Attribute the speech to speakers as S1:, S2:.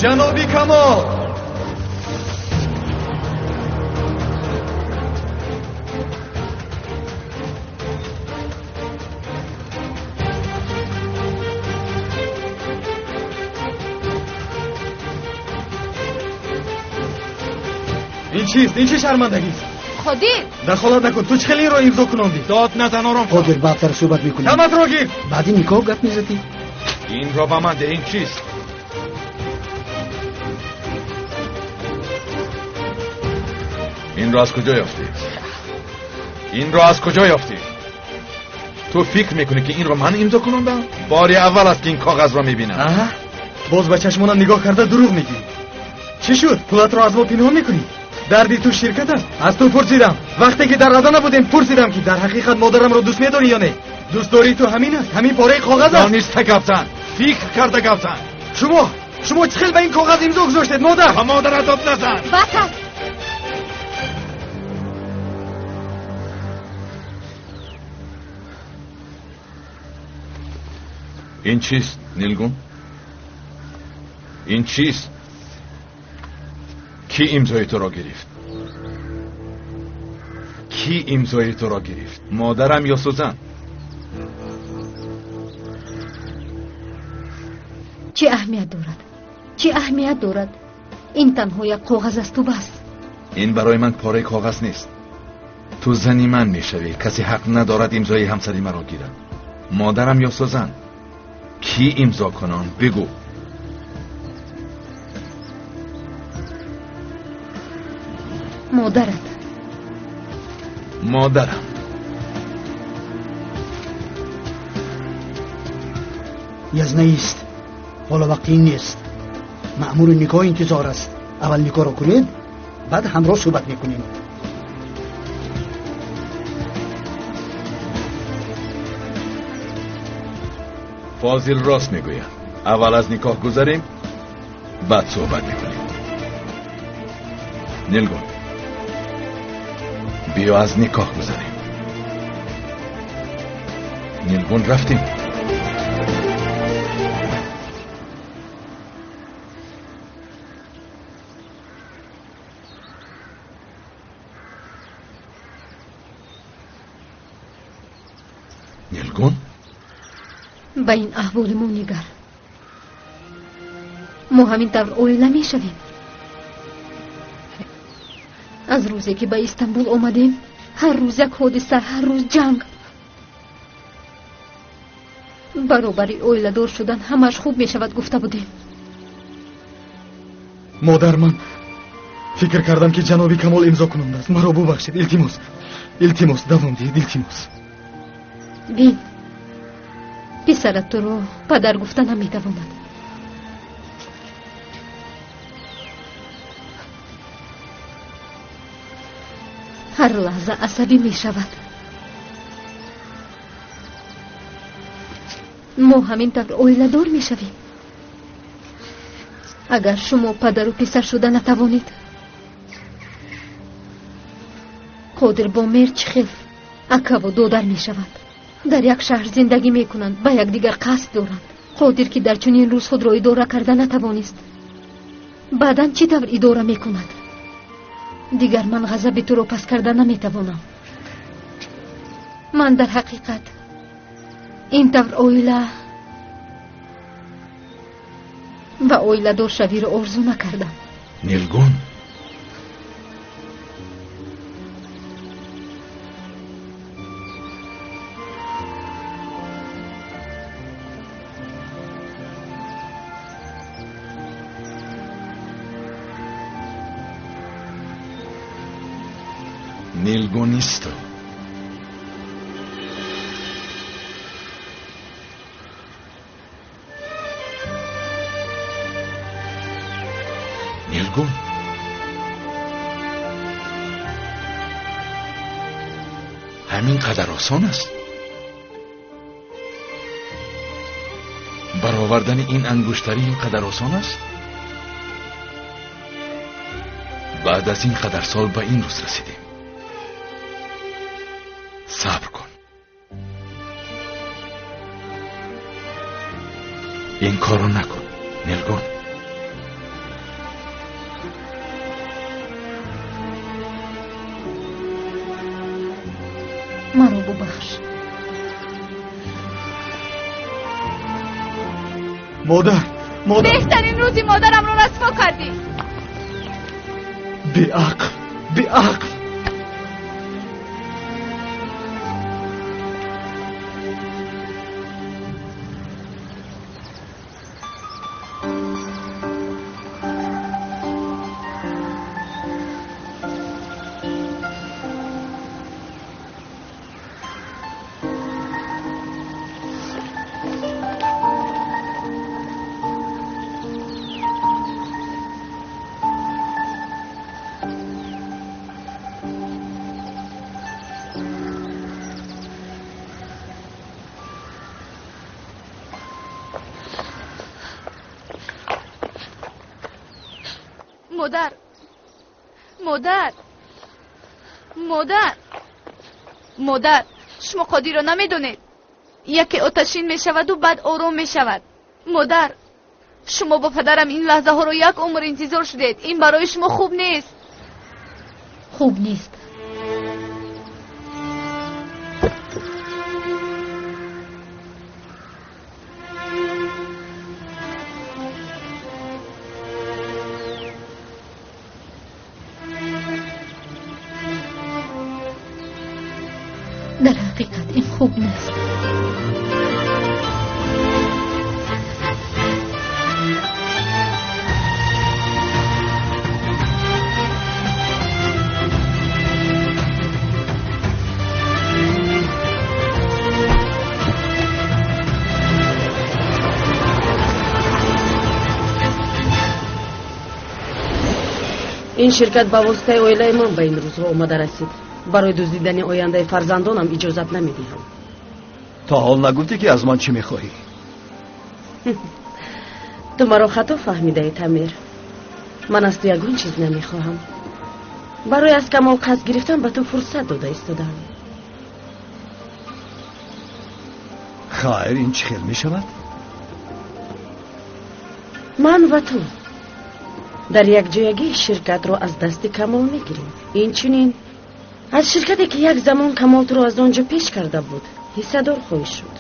S1: Ҷаноби Камол! Ин чист? Ин чӣ шармандагист?
S2: Қодир!
S1: Дахолат накун. Ту чӣ хел инро имзо кунондӣ? Дод назан, ором шав.
S3: Қодир, баъдтар суҳбат мекунем.
S1: Даматро гир!
S3: Баъди никоҳ гап мезадӣ.
S4: Инро ба ман деҳ, ин чист? Инро аз куҷо ёфтӣ? Инро аз куҷо ёфтӣ? Ту фикр мекунӣ, ки инро ман имзо кунондам? Бори аввал аст, ки ин коғазро мебинам.
S1: Аҳа, боз ба чашмонам нигоҳ карда дурӯғ мегӯӣ. Чӣ шуд? Пулатро аз мо пинҳон мекунӣ? Дарди ту ширкат аст. Аз ту пурсидам. Вақте ки дар Адана будем, пурсидам, ки дар ҳақиқат модарамро дӯст медорӣ ё не? Дӯстдории ту ҳамин аст, ҳамин пораи коғаз аст.
S4: Дониста гап зан, фикр карда гап зан.
S1: Шумо чӣ хел ба ин коғаз имзо гузоштед, модар?
S4: Ба модарат дод назан.
S2: Бас аст.
S4: Ин чист, Нилгун? Ин чист? Кӣ имзои туро гирифт? Кӣ имзои туро гирифт? Модарам ё Сузан?
S2: Чӣ аҳамият дорад? Чӣ аҳамият дорад? Ин танҳо як коғаз асту бас.
S4: Ин барои ман пораи коғаз нест. Ту зани ман мешавӣ. Касе ҳақ надорад имзои ҳамсари маро гирад. Модарам ё Сузан? Кӣ имзо кунон? Бигӯ.
S2: Модарат.
S4: Модарам.
S3: Язнаист. Ҳоло вақти ин нест. Маъмури никоҳ интизор аст. Аввал никоҳро кунед, баъд ҳамроҳ суҳбат мекунем.
S4: Фозил рост мегӯяд. Аввал аз никоҳ гузарем, баъд суҳбат мекунем. Нилгун, биё аз никоҳ гузарем. Нилгун, рафтем. Нилгун,
S2: ба ин аҳволи мо нигар. Мо ҳамин тавр оила мешавем. Аз рӯзе ки ба Истанбул омадем, ҳар рӯз як ҳодиса, ҳар рӯз ҷанг. Баробари оиладор шудан ҳамаш хуб мешавад гуфта будем.
S1: Модар, ман фикр кардам, ки ҷаноби Камол имзо кунондааст. Маро бубахшед, илтимос. Илтимос, давом диҳед, илтимос.
S2: Бин, писарат туро падар гуфта наметавонад. Ҳар лаҳза асабӣ мешавад. Мо ҳамин тавр оиладор мешавем. Агар шумо падару писар шуда натавонед, Қодир бо Мер чӣ хел акаву додар мешаванд. Дар як шаҳр зиндагӣ мекунанд, ба якдигар қасд доранд. Қодир, ки дар чунин рӯз худро идора карда натавонист, баъдан чӣ тавр идора мекунад? Дигар ман ғазаби туро пас карда наметавонам. Ман дар ҳақиқат ин тавр оила ва оиладоршавиро орзу накардам.
S4: Нилгун, Нилгунисто. Нилгун, ҳамин қадар осон аст? Баровардани ин ангуштарӣ ин қадар осон аст? Баъд аз ин қадар сол ба ин рӯз расидем. Сабр кун. Ин корро накун, Нилгун.
S1: Модар, модар,
S5: беҳтарин рӯзи модарамро расво кардӣ.
S1: Беақл, беақл.
S5: Модар, модар, модар, модар, шумо Қодирро намедонед. Яке оташин мешаваду баъд ором мешавад. Модар, шумо бо падарам ин лаҳзаҳоро як умр интизор шудед. Ин барои шумо хуб нест.
S2: Хуб нест. Дар ҳақиқат ин хуб нест.
S6: Ин ширкат ба воситаи оилаи ман ба ин рӯзҳо омада расид. Барои дуздидани ояндаи фарзандонам иҷозат намедиҳам.
S7: То ҳол нагуфтӣ ки аз ман чӣ мехоҳӣ?
S6: Ту маро хато фаҳмидаӣ, Тамир. Ман аз ту ягон чиз намехоҳам. Барои аз Камол қасд гирифтан ба ту фурсат дода истодаам.
S7: Хайр, ин чӣ хел мешавад?
S6: Ман ва ту дар якҷоягӣ ширкатро аз дасти Камол мегирем. Инчунин аз ширкате ки як замон Камол туро аз он ҷо пеш карда буд, ҳиссадор хоҳӣ шуд.